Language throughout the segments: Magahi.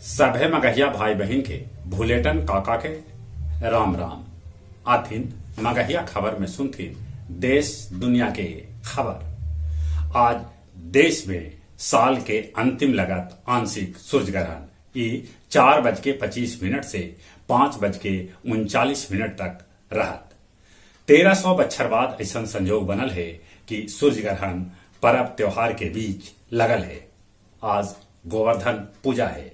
सभे मगहिया भाई बहिन के भुलेटन काका के राम राम। आथिन मगहिया खबर में सुनथिन देश दुनिया के खबर। आज देश में साल के अंतिम लगत आंशिक सूर्य ग्रहण ई 4:25 से 5:39 तक रहत। 1300 बच्छर बाद ऐसा संजोग बनल है कि सूर्य ग्रहण परब त्योहार के बीच लगल है। आज गोवर्धन पूजा है।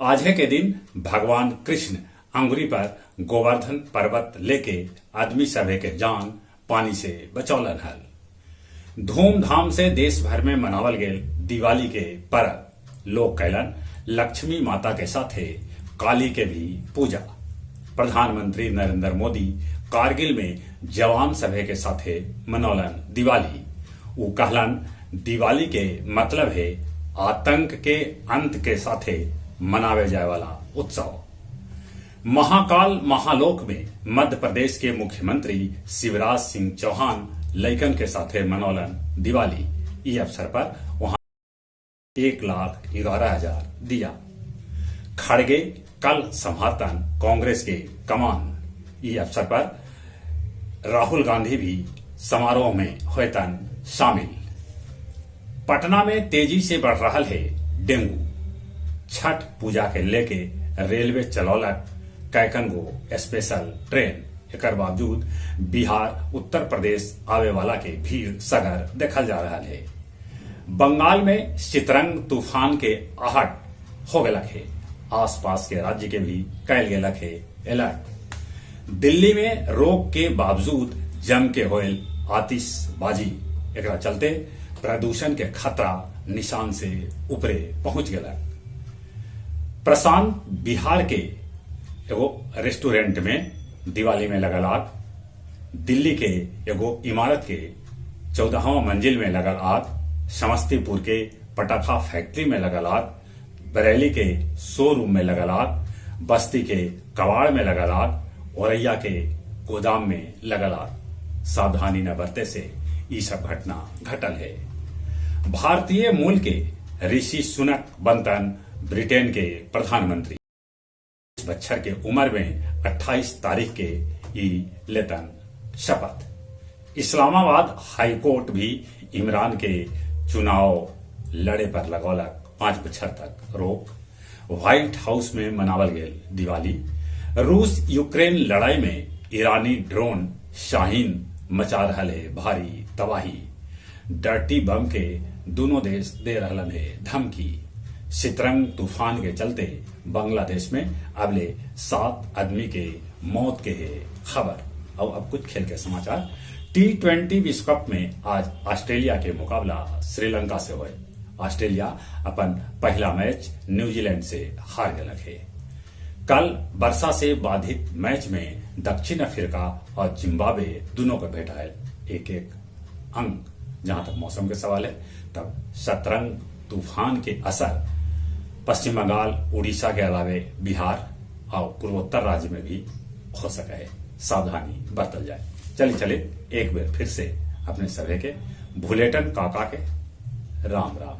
आजे के दिन भगवान कृष्ण अंगुरी पर गोवर्धन पर्वत लेके आदमी सभे के जान पानी से बचौलन हल। धूमधाम से देश भर में मनावल गेल दिवाली के परब। लोग कैलन लक्ष्मी माता के साथे काली के भी पूजा। प्रधानमंत्री नरेंद्र मोदी कारगिल में जवान सभे के साथे मनौलन दिवाली। उ कहलन दिवाली के मतलब है आतंक के अंत के साथे मनावे जाए वाला उत्सव। महाकाल महालोक में मध्य प्रदेश के मुख्यमंत्री शिवराज सिंह चौहान लइकन के साथे मनौलन दिवाली। ई अवसर पर वहां 1,11,000 दिया। खड़गे कल संभालतन कांग्रेस के कमान। ई अवसर पर राहुल गांधी भी समारोह में होयतन शामिल। पटना में तेजी से बढ़ रहा है डेंगू। छठ पूजा के लेके रेलवे चलौलक कैकन गो स्पेशल ट्रेन। एकर बावजूद बिहार उत्तर प्रदेश आवे वाला के भीड़ सगर देखल जा रहा है। बंगाल में सितरंग तूफान के आहट हो गलक है। आसपास के राज्य के भी कैल गेलक है अलर्ट। दिल्ली में रोक के बावजूद जम के होयल आतिशबाजी। एकरा चलते प्रदूषण के खतरा निशान से ऊपरे पहुंच गलक। प्रशांत बिहार के एगो रेस्टोरेंट में दिवाली में लगल आग। दिल्ली के एगो इमारत के 14वां मंजिल में लगल आग। समस्तीपुर के पटाखा फैक्ट्री में लगल आग। बरेली के शोरूम में लगल आग। बस्ती के कबाड़ में लगल आग। औरैया के गोदाम में लगल आग। सावधानी न बरते से ये सब घटना घटल है। भारतीय मूल के ऋषि सुनक बनतन ब्रिटेन के प्रधानमंत्री। बच्छर के उम्र में 28 तारीख के ई लेतन शपथ। इस्लामाबाद हाईकोर्ट भी इमरान के चुनाव लड़े पर लगौलक 5 बच्छर तक रोक। व्हाइट हाउस में मनावल गेल दिवाली। रूस यूक्रेन लड़ाई में ईरानी ड्रोन शाहीन मचा रहा है भारी तबाही। डर्टी बम के दोनों देश दे रहलन है धमकी। सितरंग तूफान के चलते बांग्लादेश में अबले 7 आदमी के मौत के है खबर। और अब कुछ खेल के समाचार। T20 विश्व कप में आज ऑस्ट्रेलिया के मुकाबला श्रीलंका से हुए। ऑस्ट्रेलिया अपन पहला मैच न्यूजीलैंड से हार गलक है। कल वर्षा से बाधित मैच में दक्षिण अफ्रीका और जिम्बाब्वे दोनों को भेटायल 1-1 अंक। जहां तक मौसम के सवाल है तब शतरंग तूफान के असर पश्चिम बंगाल, उड़ीसा के अलावे बिहार और पूर्वोत्तर राज्य में भी हो सका है। सावधानी बरतल जाए। चले चले एक बार फिर से अपने सभे के भुलेटन काका के राम राम।